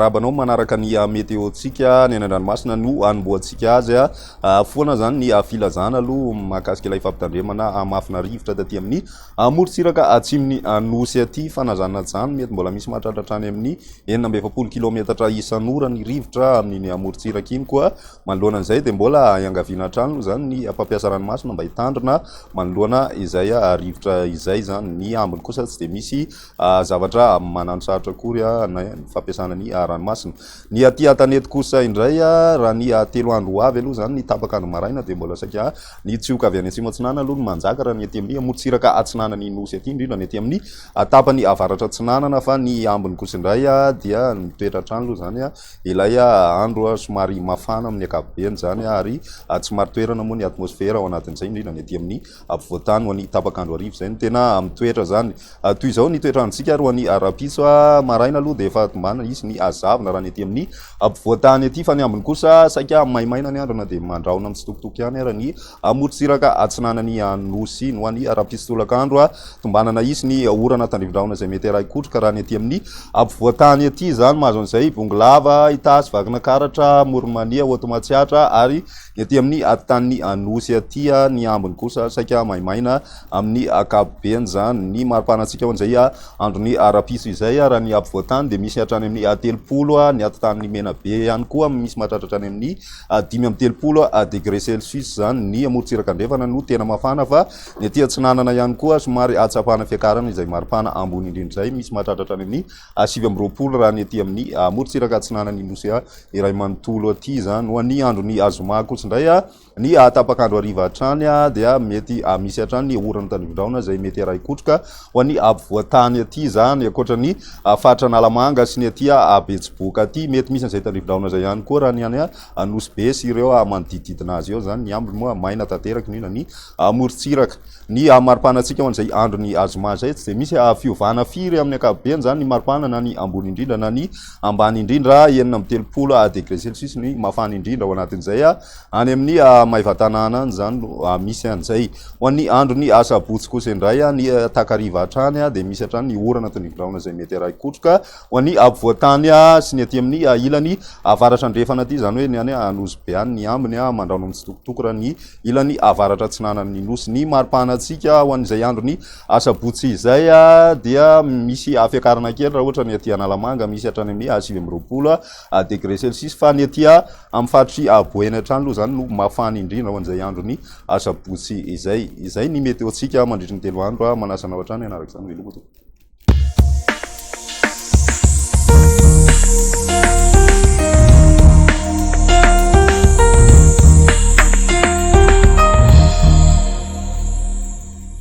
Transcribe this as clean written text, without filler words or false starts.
Miarahaba anao manaraka ny météo-ntsika ny any an-dranomasina no hanombohantsika azy. Foana izany ny filazana aloha mahakasika ilay fampitandremana hamafina rivotra taty amin'ny morontsiraka atsimon'ny Nosy aty fa na izany na tsy izany mety mbola misy mahatratra hatrany amin'ny 46 kilaometatra isan'ora ny rivotra amin'iny morontsiraka iny koa manoloana an'izay dia mbola iangaviana hatrany aloha izany ny mpampiasa ranomasina mba hitandrina manoloana izay rivotra izay izany. Ny ambiny kosa tsy dia misy zavatra manano sarotra akory ny fampiasana ny ranomasina. Ny aty an-tanety kosa indray raha ny 3 andro ho avy aloha izany ny tapak'andro maraina dia mbola saika ny tsioka avy any atsimo atsinanana aloha no manjaka raha ny aty amin'ny morontsiraka atsinanan'ny nosy aty indrindra ny aty amin'ny tapany avaratra atsinanana fa ny ambiny kosa indray dia mitoetra hatrany aloha izany ilay andro somary mafana amin'ny ankapobeny izany ary tsy marin-toerana moa ny atmosfera ao anatin'izay indrindra ny aty amin'ny afovoan-tany ho an'ny tapak'andro hariva izay no tena mitoetra izany. Toy izao ny toetr'androntsika ary ho an'ny rahampitso maraina aloha dia efa tombana hisy ny hazavina raha ny aty amin'ny afovoan-tany aty fa ny ambiny kosa saika maimaina ny andro na dia mandrahona mitsitokotoko ihany ary ny morontsiraka atsinanan'ny Nosy. Ho an'ny rahampitso tolakandro tombanana hisy ny orana tandrifin-drahona izay mety harahi-kotroka raha ny aty amin'ny afovoan-tany aty izany mahazo an'izay Bongolava, Itasy, Vakinankaratra, Amoron'i Mania, Haute Matsiatra ary Ny aty amin'ny atitan'ny Anosy aty, ny ambiny kosa saika maimaina amin'ny ankapobeny izany. Ny mari-panantsika ho an'izay andron'ny rahampitso izay, raha ny ampovoan-tany dia misy hatrany amin'ny 30, ny atitan'ny Menabe ihany koa misy mahatratra hatrany amin'ny 35 degré celsius izany. Ny amorontsiraka andrefana no tena mafana fa ny aty atsinanana ihany koa somary ahatsapana fiakarana izay maripana ambony indrindra izay, misy mahatratra hatrany amin'ny 29 raha ny aty amin'ny amorontsiraka atsinanan'ny Nosy iray manontolo aty izany. Ho an'ny andron'ny zoma kosa indray, ny tapak'andro hariva hatrany dia mety misy hatrany ny orana tandrivindrahona izay mety harahi-kotroka ho an'ny afovoan-tany aty izany. Ankoatra ny faritra Analamanga sy ny aty Betsiboka aty, mety misy an'izay tandrivindrahona izay ihany koa raha ny any Nosy Be sy ireo manodidididina azy eo izany. Ny ambiny moa maina tanteraka indrindra ny morontsiraka. Ny maripana-ntsika ho an'izay andron'ny zoma izay tsy dia misy fiovana firy amin'ny ankapobeny izany ny maripana na ny ambony indrindra na ny ambany indrindra, 36 degré celsius ny mafana indrindra ao anatin'izay any amin'ny Maevatanàna any izany no misy an'izay. Ho an'ny andron'ny asabotsy kosa indray ny takariva hatrany dia misy hatrany ny orana tondrifindrahona izay mety harahi-kotroka ho an'ny afovoan-tany sy ny aty amin'ny ilany avaratra andrefana aty izany hoe ny any Anosibe any ny ambiny mandrahona mitsitokotoko raha ny ilany avaratra atsinanan'ny Nosy. Ny mari-pahanantsika ho an'izay andron'ny asabotsy izay dia misy fiakarana kely raha ohatra ny aty Analamanga misy hatrany amin'ny 29 degré celsius fa ny aty amin'ny faritry Boeny hatrany aloha izany no mafana indrindra ho an'izay andron'ny asabotsy izay. Izay ny météo-ntsika mandritry ny 3 andro. Manasa anao hatrany hanaraka izany. Veloma tompoko.